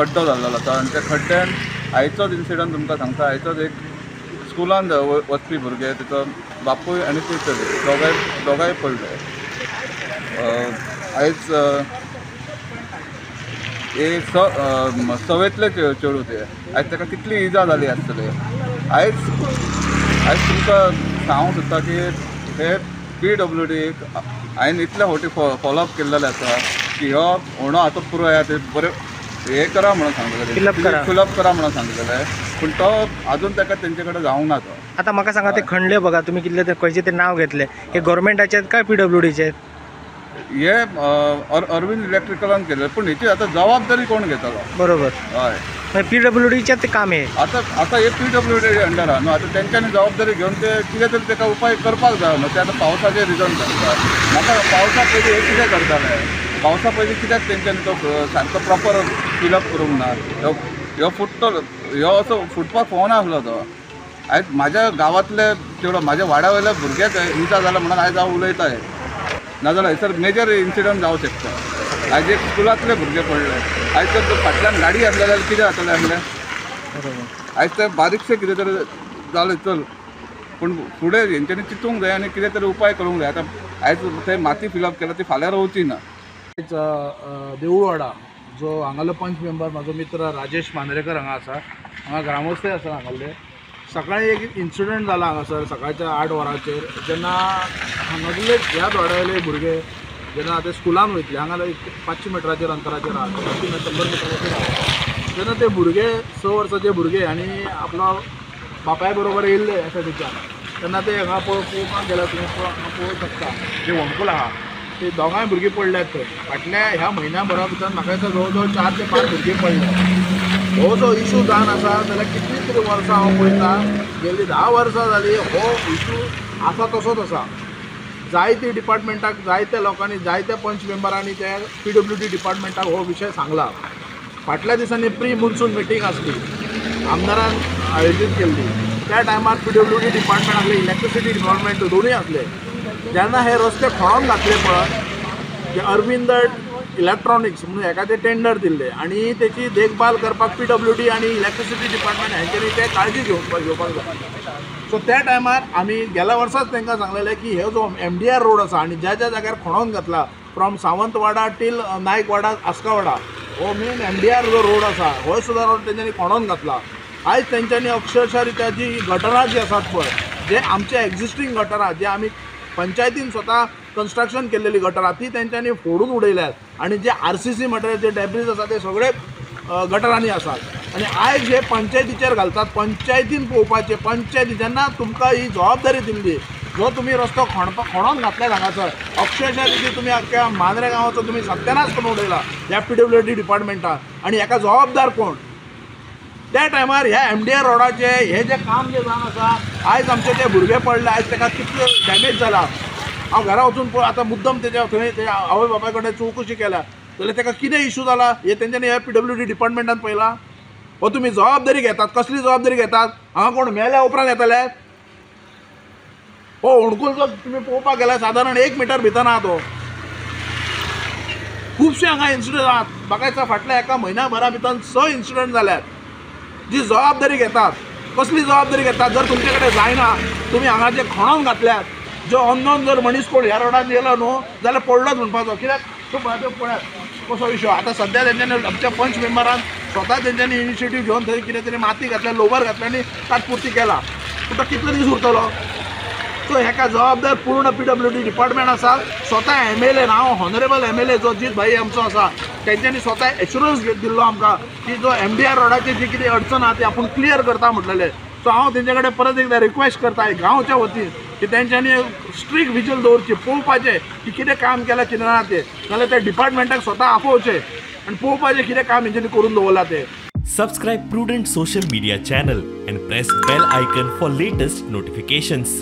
खड्डो जाल्लो आसा आनी त्या खड्ड्यान आयचोच इन्सिडंट तुमकां सांगता. आयचोच एक स्कुलान वचपी भुरगे, तेचो बापूय आनी ती चली दोगांय पडले. आयज एक सवेतले चेडूं ते, आयज ताका कितली इजा जाली आसतली. आयज आयज तुमकां सांगूंक सोदता की हे PWD हांवें इतले फावटी फॉलोअप केल्लेलें आसा की हो उणो आतां पुरो आहा, ते बरें हें करा म्हणून सांगलेलें, फिलअप करा म्हणून सांगलेलें, पूण तो अजून ताका तेंचे कडेन जावंक ना तो. आतां म्हाका सांगा, ते खणले बघा तुमी कितले ते खंयचे ते नांव घेतले, हे गव्हर्मेंटाचे आहेत काय PWDचे आहेत? हे अरविंद इलेक्ट्रिकलान केले, पूण हेची आतां जबाबदारी कोण घेतलो? बरोबर, हय, PWDचे ते काम हे आतां आतां हे PWD under आहा न्हू. आतां तेंच्यांनी जबाबदारी घेवन ते कितें तरी ताका उपाय करपाक जाय न्हू. ते आतां पावसाचे रिजन सांगता म्हाका, पावसा पयलीं हे कितें करताले, पावसा पयलीं कित्याक तेंच्यांनी तो सारको प्रॉपर फिलअप करूंक ना? ह्यो फुट्टलो, ह्यो असो फुटपाक फोन आसलो तो. आयज म्हाज्या गांवांतले चेडो, म्हाज्या वाड्या वयल्या भुरग्याक इजा जाला म्हणून आयज हांव उलयता. नाजाल्यार हयसर मेजर इन्सिडंट जावंक शकता. आयज एक स्कुलांतले भुरगे पडले, आयज जर फाटल्यान गाडी आसले जाल्यार कितें जातलें आसलें? आयज ते बारीकशें कितें तरी जालें चल, पूण फुडें हेंच्यांनी चिंतूंक जाय आनी कितें तरी उपाय करूंक जाय. आतां आयज ते माती फिलअप केला ती फाल्यां रोवची ना. आयज देऊळवाडा जो हांगालो पंच मेंबर म्हाजो मित्र राजेश मांद्रेकर हांगा आसा, हांगा ग्रामस्थय आसा हांगासरले. सकाळी एक इन्सिडंट जाला हांगासर सकाळच्या 8 वरांचेर, जेन्ना हांगासरले ह्या वाड्यावयले भुरगे जेन्ना ते स्कुलान वयतले, हांगा एक 500 मिटराचेर अंतराचेर आहा, 100 मिटराचेर आहा, तेन्ना ते भुरगे 6 वर्साचे भुरगे आनी आपलो बापाय बरोबर येयल्ले एसआयटीच्यान, तेन्ना ते हांगा पळोवपाक गेल्या, तुमी हांगा पळोवंक शकता जे व्हंकल आहा ते दोगांय भुरगीं पडल्यात थंय. फाटल्या ह्या म्हयन्या भरा भितर म्हाका दिसता जवळ जवळ 4 ते 5 भुरगीं पडल्यात. हो जो इशू जावन आसा जाल्यार कितलीं तरी वर्सां हांव पळयतां, गेल्लीं 10 वर्सां जालीं हो इशू आसा तसोच आसा. जायते डिपार्टमेंटाक, जायत्या लोकांनी, जायत्या पंच मेंबरांनी त्या PWD डिपार्टमेंटाक हो विशय सांगला. फाटल्या दिसांनी प्री मॉन्सून मिटींग आसली, आमदारान आयोजीत केल्ली, त्या टायमार PWD department आसले, इलेक्ट्रिसिटी डिपार्टमेंट दोनूय आसले. जेन्ना हे रस्ते खणोन घातले पळय, जे अरविंद इलेक्ट्रॉनिक्स म्हणून हेका ते टेंडर दिल्ले आनी तेची देखभाल करपाक PWD आनी इलेक्ट्रिसिटी डिपार्टमेंट हेंच्यांनी ते काळजी घेवपाक जाय. सो त्या टायमार आमी गेल्या वर्साच तांकां सांगलेलें की हे जो MDR road आसा आनी ज्या ज्या जाग्यार खणोन घातला फ्रॉम सावंतवाडा टील नायकवाडा आस्कावाडा, हो मेन MDR जो रोड आसा हो सुद्दां रोड तेंच्यांनी खणोन घातला. आयज तेंच्यांनी अक्षरशः रित्या जी गटरां जी आसात पळय, जे आमचे एक्झिस्टींग गटरां जे आमी पंचायतीन स्वता कन्स्ट्रक्शन केल्लेली गटरां ती तेंच्यांनी फोडून उडयल्यात आनी जे RCC material जे डेब्रीज आसा ते सगळे गटरांनी आसात. आनी आयज हे पंचायतीचेर घालतात, पंचायतीन पळोवपाचें. पंचायती जेन्ना तुमकां ही जबाबदारी दिल्ली, जो तुमी रस्तो खणोन घातल्यात हांगासर, अक्षरशः रिती तुमी आख्ख्या मांद्रे गांवाचो तुमी सत्यानाश करून उडयला ह्या PWD डिपार्टमेंटान. आनी हेका जबाबदार कोण? त्या टायमार ह्या MDR रोडाचे हे जे काम जे जावन आसा, आयज आमचे ते भुरगे पडले, आयज ताका कितले डॅमेज जाला. हांव घरा वचून पळय आतां मुद्दम तेज्या थंय तेज्या आवय बापाय कडेन चवकशी केल्या जाल्यार ताका कितें इशू जाला हे तेंच्यांनी ह्या PWD डिपार्टमेंटान पळयला. हो तुमी जबाबदारी घेतात, कसली जबाबदारी घेतात? हांगा कोण मेल्या उपरांत येतले? हो होणकूल जो तुमी पळोवपाक गेल्यार सादारण 1 मिटर भितर आहा तो. खुबशे हांगा इन्सिडंट आहात. म्हाका दिसता फाटल्या एका म्हयन्या भरा भितर 6 इन्सिडंट जाल्यात. जी जबाबदारी घेतात, कसली जबाबदारी घेतात? जर तुमचे कडेन जायना, तुमी हांगा जे खणोन घातल्यात, जो अननोन जर मनीस कोण ह्या रोडान येयलो न्हू जाल्यार पडलोच म्हणपाचो. कित्याक तो पळयात कसो इशू आतां सद्या तेंच्यांनी आमच्या पंच मेंबरान स्वता तेंच्यांनी इनिशिएटीव घेवन थंय कितें तरी माती घातल्या, लोबर घातल्या आनी तात्पुरती केला, पूण तो कितलो दीस उरतलो? सो हेका जबाबदार पूर्ण PWD department आसा. स्वता MLA, हांव हॉनरेबल MLA जो जीत भाई आमचो आसा, तेंच्यांनी स्वता एश्युरन्स दिल्लो आमकां की जो MDR रोडाची जी कितें अडचण आहा ती आपूण क्लियर करता म्हटलेलें. सो हांव तेंचे कडेन परत एकदां रिक्वेस्ट करता गांवच्या वतीन की तेंच्यांनी स्ट्रीक विजील दवरची, पळोवपाचें की कितें काम केलां कितें ना तें, नाजाल्यार त्या डिपार्टमेंटाक स्वता आपोवचें आनी पळोवपाचें कितें काम हेंच्यांनी करून दवरलां तें. Subscribe Prudent Social Media channel and press bell icon for latest notifications.